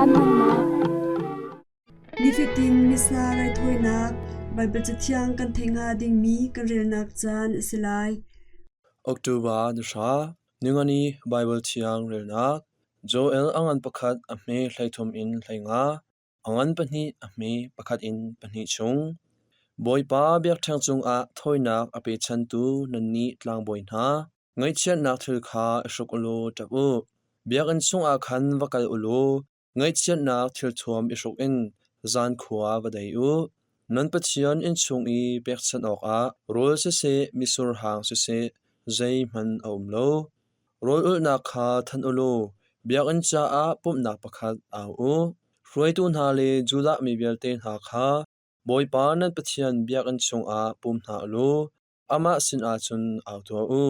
Caan hmannak. Nifatin Missa raithawinak Baibal Cathiang kan theih hnga dingmi kan relnak caan a si lai. October ni hra, Ningani Baibal Thiang relnak Joel a ngan pakhat a hme 13 in 15, a ngan pahnih a hme pakhat in pahnih chung. Bawipa biakṭheng cungah thawinak a pechantu nannih tlangbawi hna, Ngaihchiatnak thil kha i hruk u law ṭap u. Biakinn chungah khan va kal u law ngaihchiatnak thilthuam i hruk in zankhua va dei u. Nan Pathian inn chung i pekchanh awkah rawl siseh, mitsur hang siseh, zeihmanh a um lo. Rawl ulhnak kha thanh u law biakinn caah pumhnak pakhat au u. Hruaitu hna le Judah mi vialte hna kha Bawipa nan Pathian biakinn chungah pum hna u law Amah sinah cun au tuah u.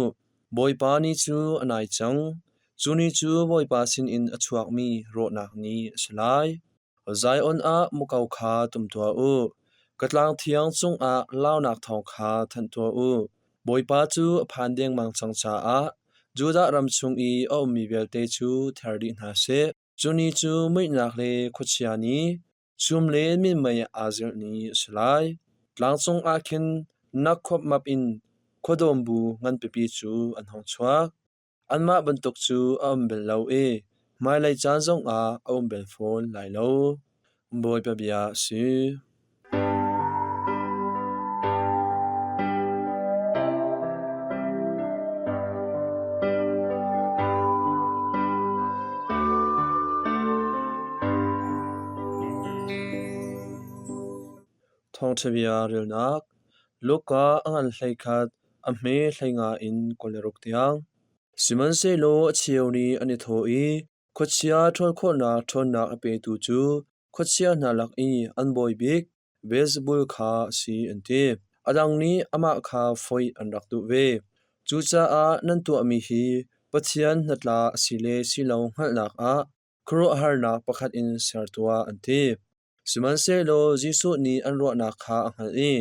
Bawipa ni cu a nai cang. Cu ni cu Bawipa sinin a chuakmi rawhnak ni a si lai. Zion ah muko kha tum tuah u. Ka tlang thiang cungah launak thawng kha thanh tuah u. Bawipa cu a phan dengmang cang caah Judah ram chung i a ummi vialte cu ther dih hna seh. Cu ni cu muihnak le khuachia ni, Chum le minmei aa zirh ni a si lai. Tlangcung ah khin nak khuapmap in khuadawm bu nganpipi cu an hung chuak. Anmah bantuk cu a um bal lo i hmailei caan zongah a um bal fawn lai lo. Bawipa bia a si. Thawngṭha bia relnak Luka a ngan 11 a hme 15 in 26 tiang. Sihmanhsehlaw a cheu nih an i thawh i khuachia ṭhawl khawhnak ṭhawnnak a petu cu khuachia hna lak i an bawi bik Beelzebul kha a si an ti. A dang nih amah kha foih an rak duh ve. Cucaah nan tuahmi hi Pathian hnatla a si le si lo hngalhnak ah khuaruahharnak pakhat in ser tuah an ti. Sihmanhsehlaw Jesuh nih an ruahnak kha a hngalh i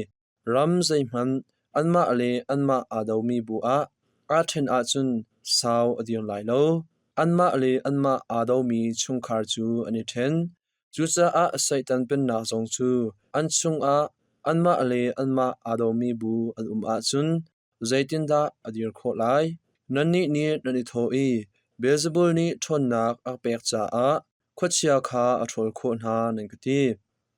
ram zeihmanh anmah le anmah aa domi bu ah aa ṭhen ahcun sau a dir lai lo. Anmah le anmah aa domi chungkhar cu an i ṭhen. Cucaah Satan pennak zong cu an chungah anmah le anmah aa domi bu an um ahcun zeitindah a dir khawh lai? Nannih nih nan i thawh i Beelzebul nih ṭhawnnak a pek caah khuachia kha a ṭhawl khawh hna nan ka ti.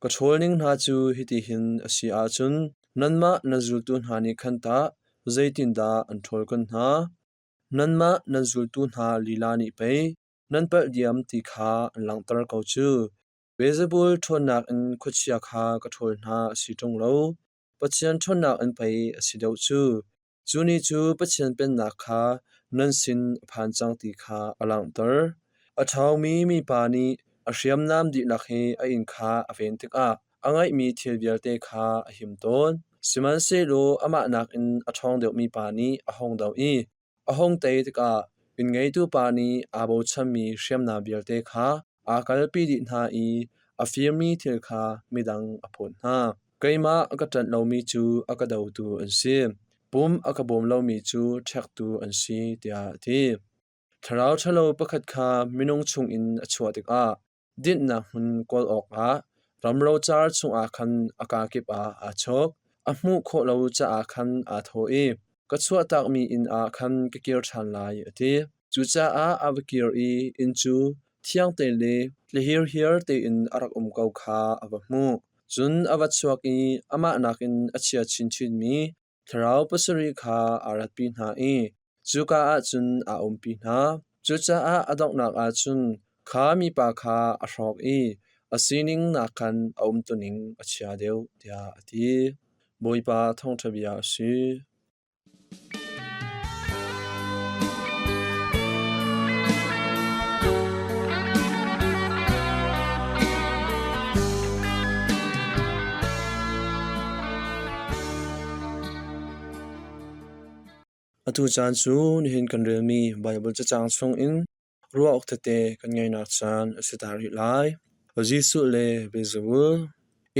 Ka ṭhawlning hna cu hitihin a si ahcun nanmah nan zultu hna nih khan tah zeitindah an ṭhawl kun hna? Nanmah nan zultu hna lila nih pei nan palh diam ti kha an langhter ko cu. Beelzebul ṭhawnnak in khuachia kha ka ṭhawl hna a si ṭung lo, Pathian ṭhawnnak in pei a si deuh cu. Cu ni cu Pathian Pennak kha nan sin a phan cang ti kha a langhter. A ṭhawngmi mipa nih a hriamnam dihlak he a inn kha a ven tikah a ngeihmi thil vialte kha a him tawn. Sihmanhsehlaw amah nakin a ṭhawng deuhmi pa nih a hung doh i A hung tei tikah inn-ngeitu pa nih aa bochanmi hriamnam vialte kha aa kalpi dih hna i a firmi thil kha midang a phawt hna. Keimah a ka ṭanh lomi cu a ka dotu an si. Pum a ka bawm lomi cu ṭhektu an si, tiah a ti. Thlarau ṭhalo pakhat kha minung chungin a chuah tikah Dinhnak hmun kawl awkah ram rocar chungah khan a kakip ah aa chawk. A hmuh khawh lo caah khan aa thawh i, Ka chuahtakmi inn ah khan ka kir ṭhan lai, a ti. Cucaah a va kir i inn cu thiangte le tlahirhiar tein a rak um ko kha a va hmuh. Cun a va chuak i amah nakin a chia chinchinmi Thlarau pasarih kha aa ratpi hna i cuka ah cun aa umpi hna. Cucaah a donghnak ah cun kha mipa kha a hrawk i a sining nakkhan a umtuning a chia deuh, tiah a ti. Bawipa thawngṭha bia a si. Atu caan cu nihin kan relmi Baibal cacang chungin ruah awk tete kan ngeihnak caan a si ta rih lai. Jesuh le Beelzebul.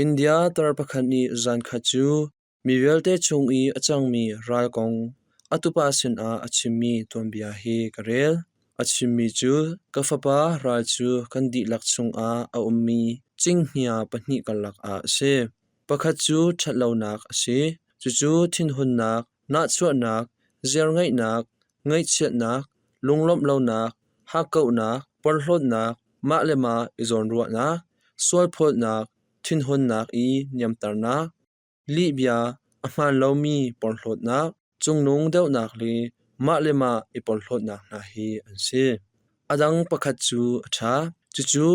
India tar pakhat nih zankhat cu mi vialte chung i a cangmi ral kong a tupa sinah a chimmi tuanbia hi ka rel. A chimmi cu, Ka fapa, ral cu kan dihlak chungah a ummi cinghngia pahnih karlak ah a si. Pakhat cu ṭhatlonak a si, cucu thinhunnak, nahchuahnak, ziarngeihnak, ngaihchiatnak, lunglawmh lonak, hakkauhnak, porhlawtnak, mah le mah i zawnruahnak, sualphawtnak, thinhunnak i niamternak, lihbia, a hmaan lomi porhlawtnak, cungnung deuhnak le mah le mah i porhlawtnak hna hi an si. A dang pakhat cu a ṭha, cucu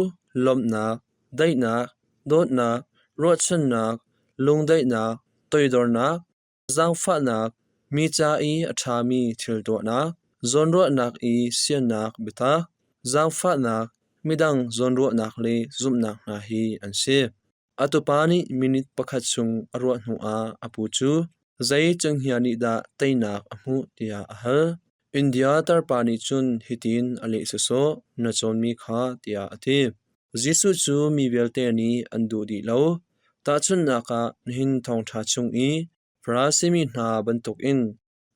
lawmhnak, daihnak, dawtnak, ruahchannak, lungdaihnak, toidornak, zaangfahnak, mi ca i a ṭhami thil tuahnak, zawnruahnak i siannak biatak, zaangfahnak, midang zawnruahnak le zumhnak hna hi an si. A tupa nih minute pakhat chung a ruah hnuah a pu cu zei cenghngia nih dah teinak a hmuh tiah a hal. India tarpa nih cun hitin a leh sawsawh, na cawnmi kha tiah a ti. Jesuh cu mi vialte nih an duh dih lo. Tahchunhnak ah, nihin thawngṭha chung i Farasi mi hna bantukin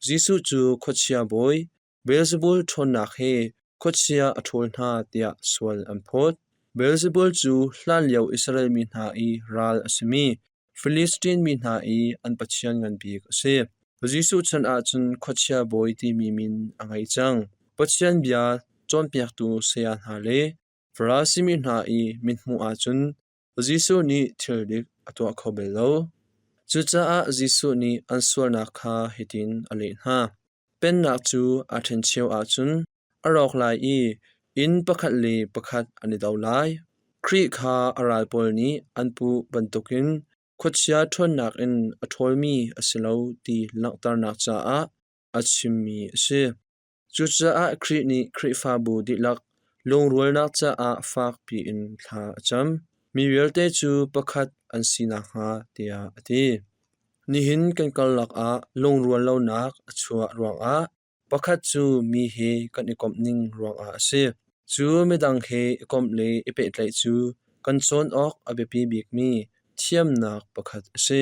Jesuh cu khuachia bawi Beelzebul ṭhawnnak he khuachia a ṭhawl hna tiah sual an phawt. Beelzebul cu hlanlio Israel mi hna i ral a simi Filistin mi hna i an pathian ngan bik a si. Jesuh chan ahcun khuachia bawi timi min a ngei cang. Pathian bia cawnpiaktu saya hna le Farasi mi hna i mithmuh ahcun Jesuh nih thil dik a tuah kho bal lo. Cucaah Jesuh nih an sualnak kha hitin a leh hna: Pennak cu aa ṭhencheu ahcun a rawk lai i inn pakhat le pakhat an i do lai. Khrih kha a ral pawl nih an puh bantukin khuachia ṭhawnnak in a ṭhawlmi a si lo ti langhternak caah a chimmi a si. Cucaah Khrih nih Khrihfabu dihlak lungrualnak caah fakpi in thla a cam. Mi vialte cu pakhat an si nakhnga tiah a ti. Nihin kan karlak ah lungrual lonak a chuah ruangah pakhat cu mi he kan i komh ning ruangah a si. Cu midang he i komh le i pehtlaih cu kan cawn awk a biapi bikmi thiamnak pakhat a si.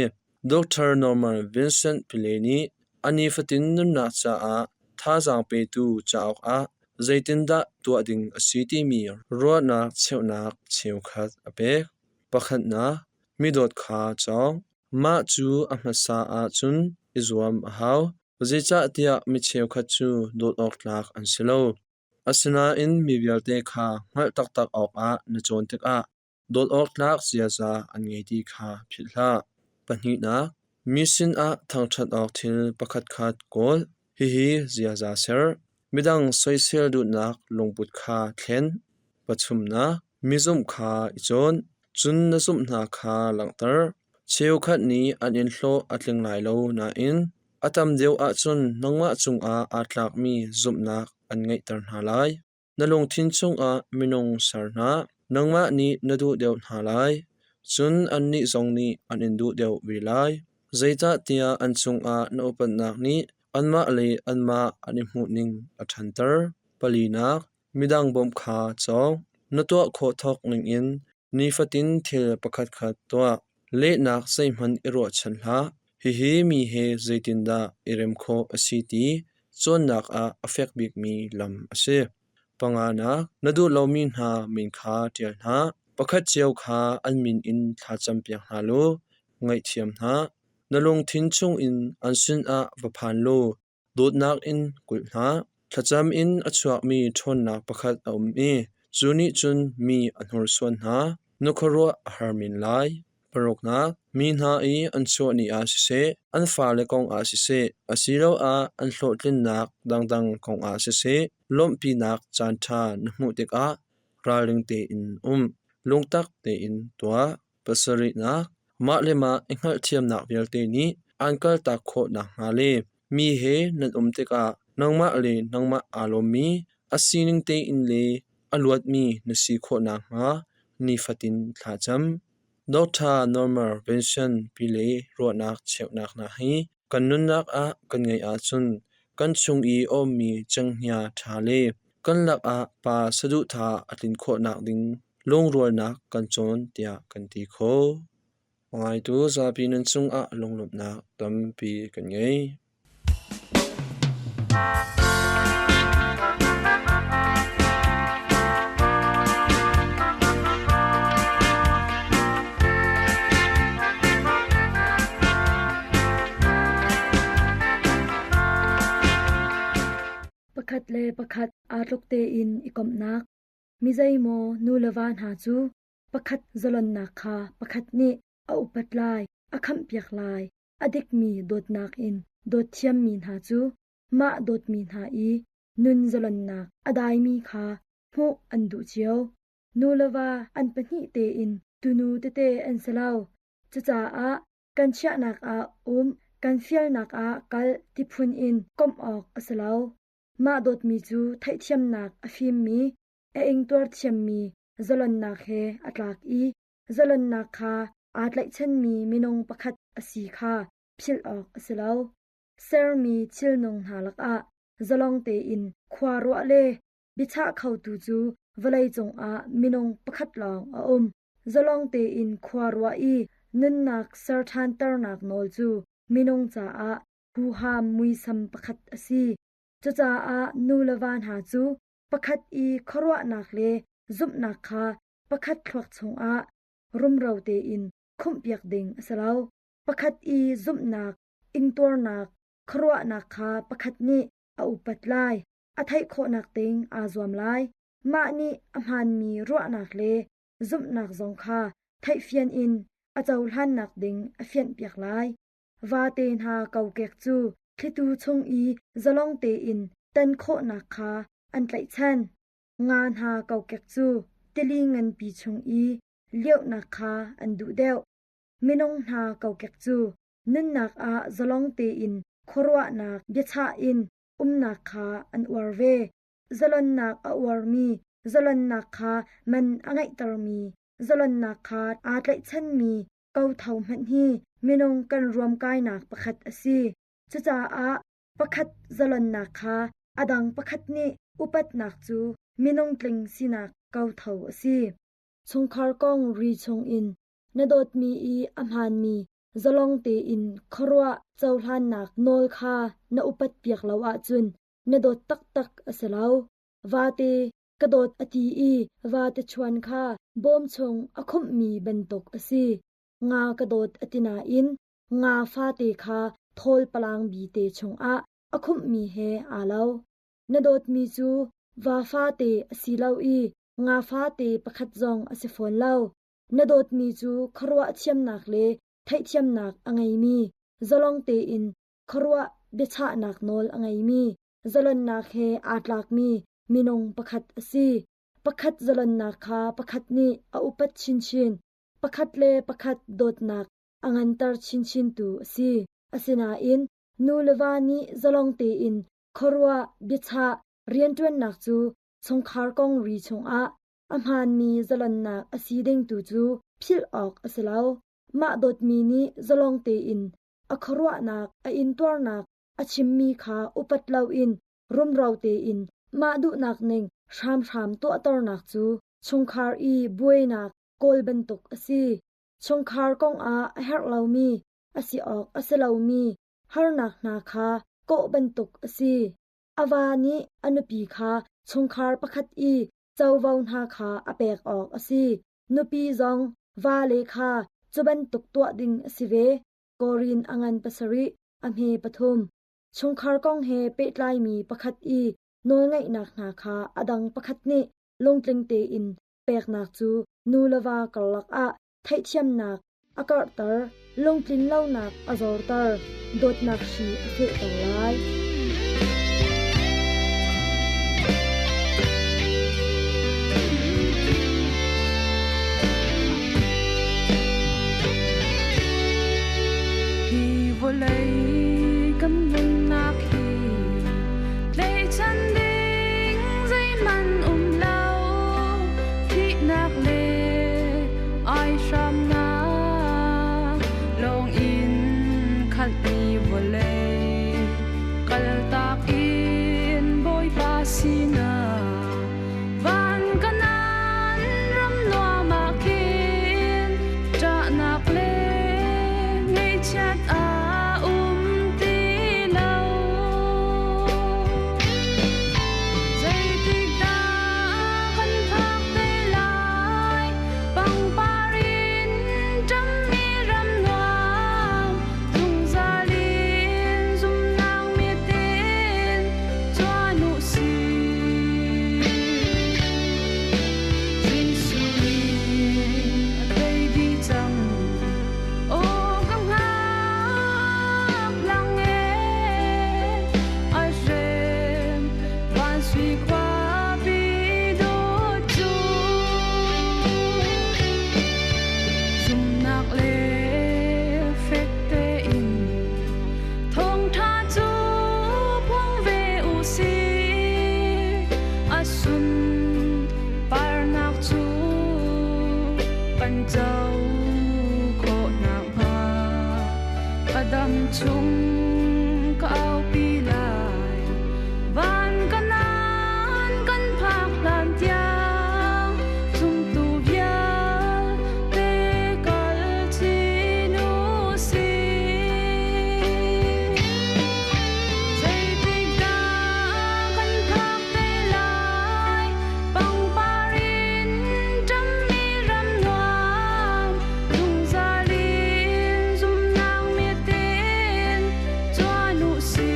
Dr. Norman Vincent Peale nih a nifatin nunnak caah thazaang petu cauk ah zeitindah tuah ding a si timi ruahnak cheuhnak cheukhat a pek. Pakhatnak, midawt kha cawng. Mah cu a hmasa ahcun i zuam a hau, zeicahtiah mi cheukhat cu dawt awk tlak an si lo. Asinain mi vialte kha hngalh taktak awkah na cawn tikah dawt awk tlak ziaza an ngei ti kha philhhlah. Pahnihnak, mi sinah thangṭhat awk thil pakhatkhat kawl. Hihi ziaza ser. Midang soisel duhnak lungput kha thlen. Pathumnak, mi zumh kha i cawn, cun na zumh hna kha langhter. Cheukhat nih an in hlawh a tling lai lo nain a tam deuh ahcun nangmah cungah aa tlakmi zumhnak an ngeihter hna lai. Na lungthin chungah minung ser hna, nangmah nih na duh deuh hna lai, cun annih zong nih an in duh deuh ve lai. Zeicahtiah an cungah na upatnak nih anmah le anmah an i hmuhning a ṭhanter. Palinak, midang bawmh kha cawng. Na tuah khawh thawk ningin nifatin thil pakhatkhat tuah. Lehnak zeihmanh i ruahchan hlah. Hihi mi he zeitindah i rem khawh a si ti cawnnak ah a fek bikmi lam a si. Panganak, na duh lomi hna min kha ṭial hna. Pakhat cio kha an min in thlacampiak hna law ngaihthiam hna. Na lungthin chungin an sinah va phan law Dawtnak in kulh hna. Thlacam in a chuakmi ṭhawnnak pakhat a um i cu nih cun mi a hnursuan hna. Na khuaruah a har men lai. Paruknak, mi hna i an chuah ni ah siseh, an fale kong ah siseh, asiloah an hlawhtlinnak dangdang kong ah siseh, lawmhpinak caanṭha na hmuh tikah ralring tein um. Lungtak tein tuah. Pasarihnak, mah le mah i hngalhthiamnak vialte nih aan kaltak khawh nakhnga le mi he nan um tikah nangmah le nangmah aa lawmmi, a sining tein le a luatmi na si khawh nakhnga nifatin thlacam. Dr. Norman Vincent Peale ruahnak cheuhnak hna hi kan nunnak ah kan ngeih ahcun kan chung i a ummi cenghngia ṭha le kan lakah pa saduhthah a tlin khawhnak ding lungrualnak kan cawn tiah kan ti khawh. A ngaitu zapi nan cungah lunglawmhnak tampi kan ngei. le pakhat aa tluk tein i komhnak. Mi zeimaw nu le va hna cu pakhat zalonnak kha pakhat nih a upat lai, a khamhpiak lai. A dikmi dawtnak in dawt thiammi hna cu mah dawtmi hna i nun zalonnak a daimi kha hmuh an duh cio. Nu le va an pahnih tein tunu tete an si lo. Cucaah kan chiahnak ah um, kan fialnak ah kal ti phun in komh awk a si lo. Mah dawtmi cu theihthiamnak a fimmi, a ingtuar thiammi zalonnak he a tlak i zalonnak kha aa tlaihchanmi minung pakhat a si kha philh awk a si lo. Sermi thilnung hna lakah zalong tein khua ruah le biachah khotu cu vawleicung ah minung pakhat lawng a um. Zalong tein khua ruah i nunnak ser ṭhanternak nawl cu minung caah huham muisam pakhat a si. Cucaah nu le va hna cu pakhat i khuaruahnak le zumhnak kha pakhat thluak chungah rumro tein khumhpiak ding a si lo. Pakhat i zumhnak, ingtuarnak, khuaruahnak kha pakhat nih a upat lai, a theih khawhnak ding aa zuam lai. Mah nih a hmaanmi ruahnak le zumhnak zong kha theihfian in a cohlannak ding a fianhpiak lai. Vate hna kokek cu thlitu chung i zalong tein tan khawhnak kha an tlaihchan. Nga hna kokek cu tili nganpi chung i liohnak kha an duh deuh. Minung hna kokek cu nunnak ah zalong tein khuaruahnak biachah in umnak kha an uar ve. Zalonnak a uarmi, zalonnak kha man a ngeihtermi, zalonnak kha aa tlaihchanmi kotho hmanh hi minung kan ruamkainak pakhat a si. Cucaah pakhat zalonnak kha a dang pakhat nih upatnak cu minung tling sinak kotho a si. Chungkhar kong ri chungin na dawtmi i a hmaanmi zalong tein khuaruah cohlannak nawl kha na upatpiak lo ahcun na dawt taktak a si lo. Vate ka dawt a ti i vate chuan kha bawm chung a khumhmi bantuk a si. Nga ka dawt a ti nain nga fate kha thawl palang bi te chungah a khumhmi he aa lo. Na dawtmi cu va fate a si lo i nga fate pakhat zong a si fawn lo. Na dawtmi cu khuaruah thiamnak le theihthiamnak a ngeimi, zalong tein khuaruah biachahnak nawl a ngeimi, zalonnak he aa tlakmi minung pakhat a si. Pakhat zalonnak kha pakhat nih a upat chinchin, pakhat le pakhat dawtnak a nganter chinchintu a si. Asinain nu le va nih zalong tein khuaruah biachah rianṭuannak cu chungkhar kong ri chungah a hmaanmi zalonnak a si ding tu cu philh awk a si lo. Mah dawtmi nih zalong tein a khuaruahnak, a intuarnak a chimmi kha upat loin rumro tein mah duhnak ning hramhram tuahternak cu chungkhar i buainak kawl bantuk a si. Chungkhar kongah a herh lomi, a si awk a si lomi harnak hna kha kawh bantuk a si. A va nih a nupi kha chungkhar pakhat i covo hna kha a pek awk a si. Nupi zong vale kha cu bantuk tuah ding a si ve. Korin a ngan pasarih, a hme pathum. Chungkhar kong he pehtlaimi pakhat i nawlngeihnak hna kha a dang pakhat nih lungtling tein peknak cu nu le va karlak ah theihthiamnak a karhter, lungtlinlonak a zorter, dawtnak hri a fehter lai. Hi vawlei kan nunnak hi tlaihchan ding zeihmanh um lo thihnak le ai hramnak lawng in khatmi vawlei kal Kan co khawh nakhnga ka dam chung ka aupi lai. Van ka nan kan phak hlan tiang zumtu vialte kal chin u sih. Zeitikdah kan phak te lai? Pangpar in ṭammi ram nuam, zungzal in zumnak mit in cuan u sih.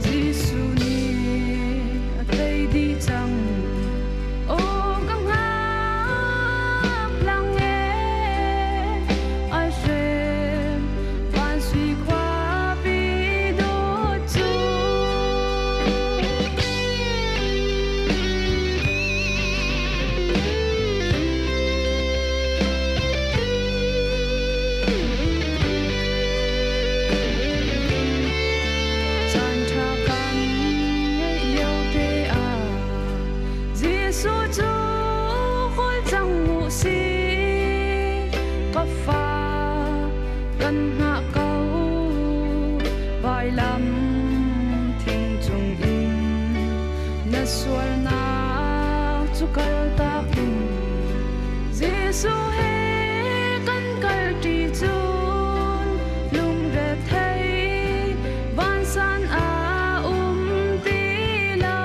Jesuh nih a tei dih cang. Aw ka hngak lang e, ai hrem van sui khuapi dawt cu. Caan ṭha kan ngeih lio te ah Jesuh cu kawl cang u sih. Ka fa kan hngah ko vailam thing cung in na sualnak cu kaltak in Jesuh he kan kalṭi cun lungrethei vansan ah um ti lo.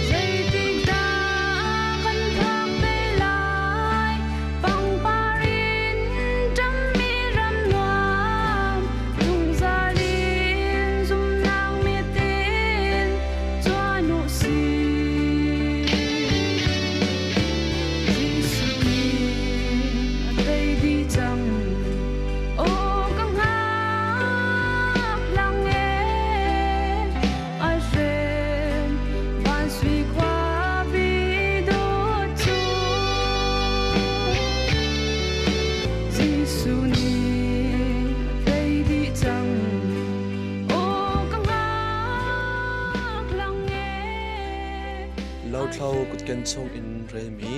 Zeitikdah kan phak te lai? Pangpar in ṭammi ram nuam, zungzal in zumnak mit in cuan u sih. Jesuh nih a tei dih cang. Aw ka hngak lang e, ai hrem van sui khuapi dawt cu. Jesuh nih a tei dih cang. Aw ka hngak lang e. Lothlo kutken chungin relmi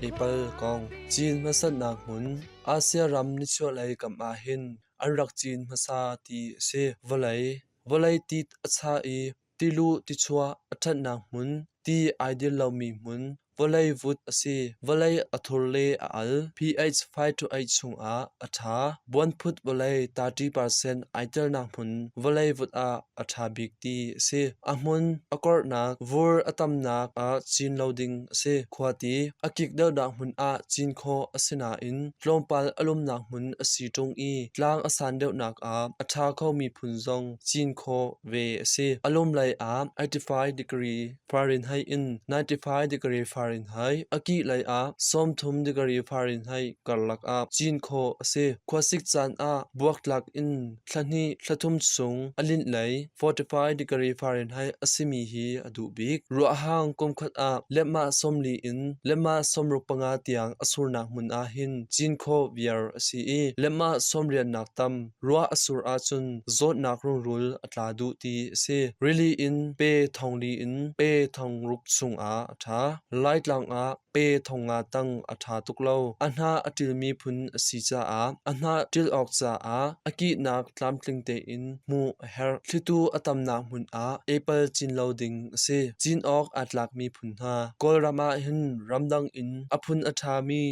Apple kong cin hmasatnak hmun Asia ram nichuahlei kam ah hin an rak cin hmasa ti a si. Vawlei, vawlei tit a chah i tiluh tichuah a ṭhatnak hmun, ti ai dil lomi hmun, vawlei vut a si. Vawlei a thur le a al. pH 5-8 chungah a ṭha. Buanphut vawlei 30% ai telnak hmun vawlei vut ah a ṭha bik ti a si. A hmun a korhnak, vur a tamnak ah cin lo ding a si. Khuati a kik deuhnak hmun ah cin khawh a si nain tlawmpal a lumnak hmun a si ṭung i tlang a san deuhnak ah a ṭha khomi phun zong cin khawh ve a si. A lum lei ah 85 degree Fahrenheit in 95 degree Fahrenheit, a kih lei ah 30 degree Fahrenheit karlak ah cin khawh a si. Khuasik caan ah buaktlak in thla hnih thla thum chung a linh lei 45 degree Fahrenheit a simi hi a duh bik. Ruahhang kumkhat ah lehmah 40 in lehmah 65 tiang a surnak hmun ah hin cin khawh viar a si i lehmah 80 nak tam ruah a sur ahcun zawtnak rungrul a tla duh ti a si. Rili in pe thong li in pe thong ruk chungah a ṭha. Laitlang ah pe thong nga tang a ṭha tuk lo. A hnah a ṭilmi phun a si caah a hnah ṭil awk caah a kihnak tlamtling tein hmuh a herh. Thlitu a tamnak hmun ah apple cin lo ding a si. Cin awk aa tlakmi phun hna. Kawlram ah hin ramdang in a phun a ṭhami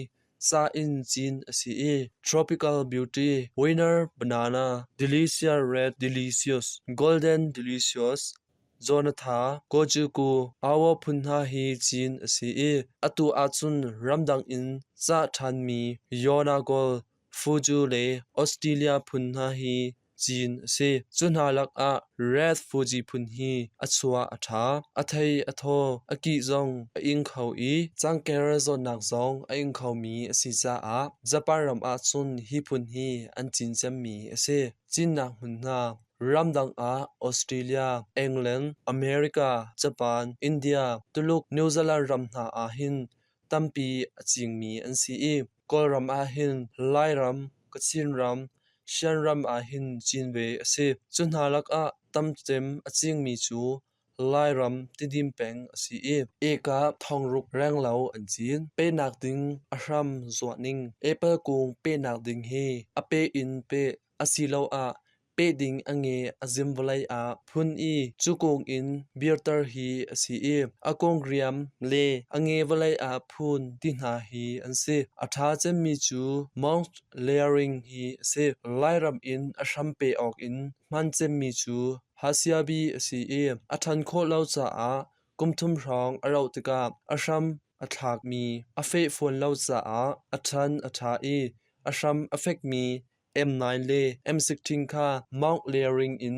sa in cin a si i Tropical Beauty, Winner Banana, Delicious Red Delicious, Golden Delicious, Jonatha, Gojuku, Awo phun hna hi cin a si i atu ahcun ramdang in cah ṭhanmi Yonagol, Fuju le Australia phun hna hi cin a si. Cu hna lakah Red Fuji phun hi a chuah a ṭha, a thei a thaw, a kih zong a ing kho i cangker zawtnak zong a ing khomi a si caah Japan ram ahcun hi phun hi an cin cemmi a si. Cinnak hmun hna Ramdang ah Australia, England, America, Japan, India, Tuluk, New Zealand ram hna ah hin tampi a cingmi an si i Kawlram ah hin Lairam, Kachin ram, Shan ram ah hin cin ve a si. Cu hna lakah tamcem a cingmi cu. Lairam Tidim peng a si i eka thongruk renglo an cin. Pehnak ding a hram zuahning. Apple kung pehnak ding hi a peh in peh asiloah peh ding a nge a zim vawlei ah phun i cu kung in birter hi a si i a kung riam le a nge vawlei ah phun ti hna hi an si. A ṭha cemmi cu Mount Layering hi a si. Lairam in a hram pe awk in hman cemmi cu Hasiabi a si i a ṭhan khawh lo caah kum thum hrawng a rauh tikah a hram a thlakmi a feh fawn lo caah a ṭhan a ṭha i a hram a fekmi M9 le M16 kha Mount Layering in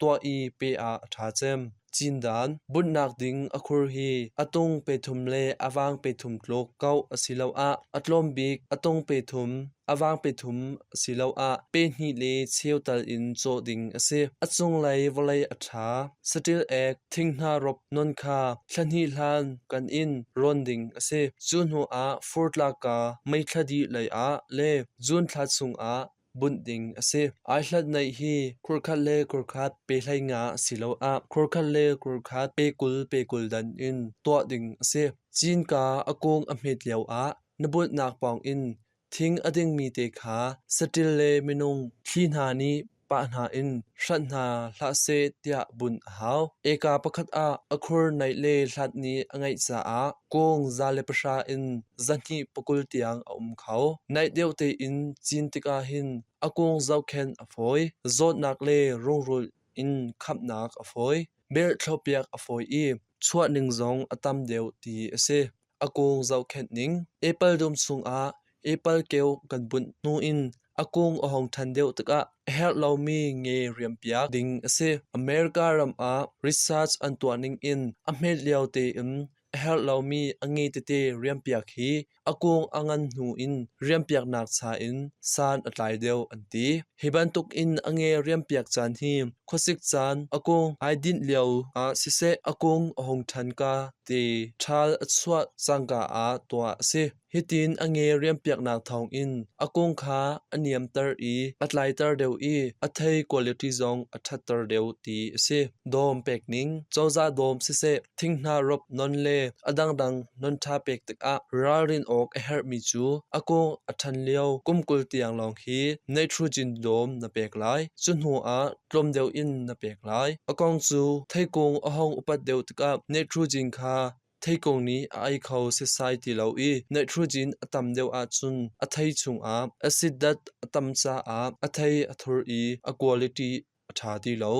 tuah i pe ah a ṭha cem. Cindan bunhnak ding a khur hi a tung pe thum le a vang pe thum tluk kauh asiloah a tlawm bik a tung pe thum, a vang pe thum asiloah pe hnih le cheu tal in cawh ding a si. A cunglei vawlei a ṭha. Saṭil ek thinghnah rop non kha thla hnih hlan kan in rawn ding a si. Cu hnu ah fur tlakka mei thla dih lei ah le June thla chungah bunh ding a si. Aihlat neih hi khurkhat le khurkhat pe 15 asiloah khurkhat le khurkhat pe 20 pe 20 dan in tuah ding a si. Cinka a kung a hmet lioah na bunhnak pawngin thing a dingmi te kha saṭil le minung thli hna nih pah hna in hranh hna hlah seh tiah bunh a hau. Eka pakhat ah a khur naih le hlat nih a ngeih caah kung 110 in 220 tiang a um kho. Naih deuh tein cin tikah hin a kung zohkhenh a fawi, zawtnak le rungrul in khamhnak a fawi, belh thloppiak a fawi i chuah ning zong a tam deuh ti a si. A kung zohkhenh ning. Apple dum chungah apple keu kan bunh hnu in a kung a hung ṭhan deuh tikah a herh lomi nge riampiak ding a si. America ram ah research an tuah ning in a hmet lio tein a herh lomi a nge tete riampiak hi a kung a ngan hnu in riampiaknak cha in san a tlai deuh an ti. Hi bantuk in a nge riampiak caan hi khuasik caan a kung ai dinh lio ah siseh a kung a hung ṭhan ka ti ṭhal a chuah cangka ah tuah a si. Hitin a nge riampiaknak thawngin a kung kha a niamter i a tlaiter deuh i a thei quality zong a ṭhatter deuh ti a si. Dawm pek ning, cozah dawm siseh, thinghnah rop non le a dangdang non ṭha pek tikah ralrin awk a herhmi cu a kung a ṭhan lio kum 20 tiang lawng hi nitrogen dawm na pek lai. Cu hnu ah tlawm deuh in na pek lai. A kong cu theikung a hung upat deuh tikah nitrogen kha theikung nih a ei kho setsai ti lo i nitrogen a tam deuh ahcun a thei chungah acid dat a tam caah a thei a thur i a quality a ṭha ti lo.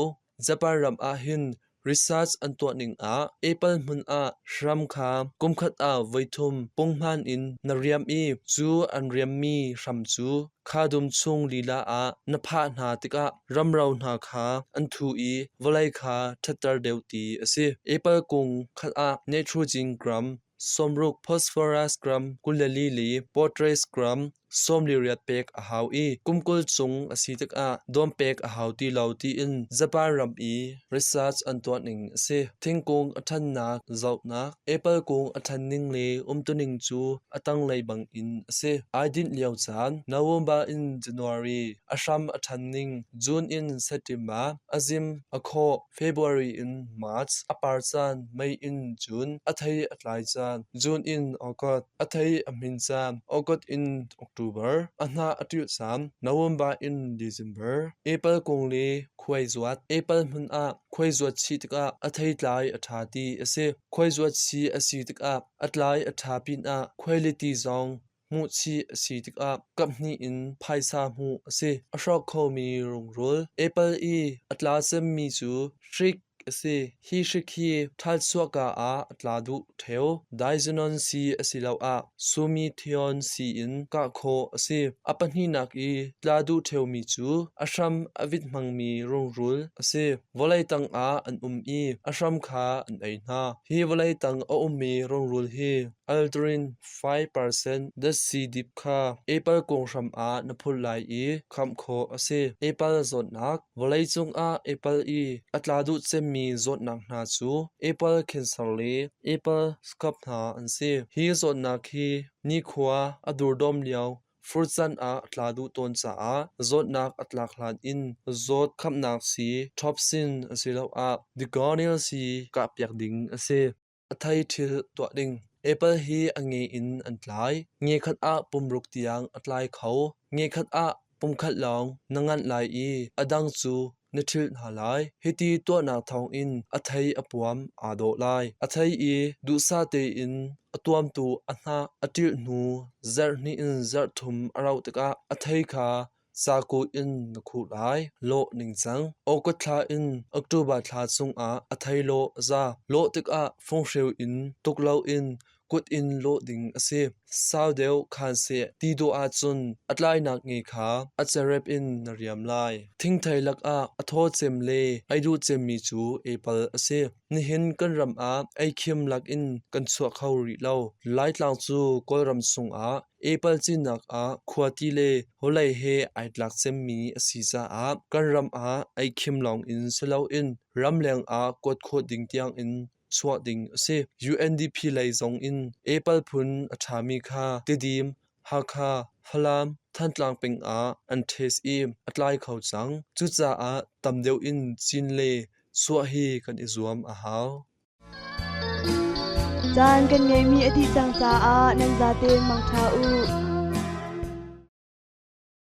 Japan ram ah hin research an tuah ning ah Apple hmun ah hram kha kumkhat ah voithum punghman in na riam i cu an riammi hram cu kha dum chung lila ah na phah hna tikah ramro hna kha an thu i vawlei kha ṭhatter deuh ti a si. Apple kung khat ah nitrogen gram 60, phosphorus gram 24 le potash gram 48 pek a hau i kum 20 cung a si tikah dawm pek a hau ti lo tiin Japan ram i research an tuah ning a si. Thingkung a ṭhannak zohnak Apple kung a ṭhan ning le umtuning cu a tanglei bangin a si. Ai dinh lio caan November in January, a hram a ṭhan ning June in September, a zim a khawh February in March, a par caan May in June, a thei a tlai caan June in August, a thei a hmin caan August in October, a hnah a ṭilh caan November in December. Apple kung le khuai zuat Apple hmun ah khuai zuat chih tikah a theitlai a ṭha ti a si. Khuai zuat chih a si tikah a tlai a ṭha pinah khuailiti zong hmuhchih a si tikah kaphnih in phaisa hmuh a si. A hrawk khomi rungrul Apple i a tla cemmi cu hrik a si. Hi hrik hi ṭhal chuahka ah a tla duh ṭheo. Diazinon sii asiloah sumithion sii in kah khawh a si. A pahnihnak i tla duh ṭheomi cu a hram a vit hmangmi rungrul a si. Vawlei tangah an um i a hram kha an ei hna. Hi vawlei tang a ummi rungrul hi aldrin 5% datsi dip kha apple kung hram ah na phulh lai i khamh khawh a si. Apple zawtnak Vawleicung ah apple i a tla duh cemmi zawtnak hna cu apple cancer le apple scab hna an si. Hi zawtnak hi nikhua a durdawm lio. Fur can ah a tla duh tawn caah zawtnak a tlak hlan in zawt khamnak sii Topsin asiloah Digonil sii kahpiak ding a si. A thei ṭhil tuah ding. Apple hi a nge in an tlai. Nge khat ah pumruk tiang a tlai kho. Nge khat ah pumkhat lawng na nganh lai i a dang cu na ṭhilh hna lai. Hiti tuahnak thawngin a thei a puam aa dawh lai. A thei i duhsah tein a tuamtu a hnah a ṭilh hnu zarh hnih in zarh thum a rauh tikah a thei kha Caku in na khuh lai. Lawh ningcang. August thla in October thla chungah a thei lawh a za. Lawh tikah funghreu in tuk loin kut in lawh ding a si. Sau deuh khaan seh ti duh ahcun a tlainak nge kha a cerep in na riam lai. Thingthei lakah a thaw cem le ei duh cemmi cu apple a si. Nihin kan ram ah eikhim lakin kan chuah kho rih lo. Laitlang cu Kawlram chungah Apple cinnak ah khuati le vawlei he ai tlak cemmi a si caah kan ram ah eikhim lawng in si loin ramleng ah kuat khawh ding tiangin chuah ding a si. UNDP lei zong in Apple phun a ṭhami kha Tidim, Hakha, Falam, Thantlang peng ah an test i a tlai kho cang. Cucaah tam deuh in cin le chuah hi kan i zuam a hau. Caan kan ngeihmi a dih cang caah nan zaten mangṭha u.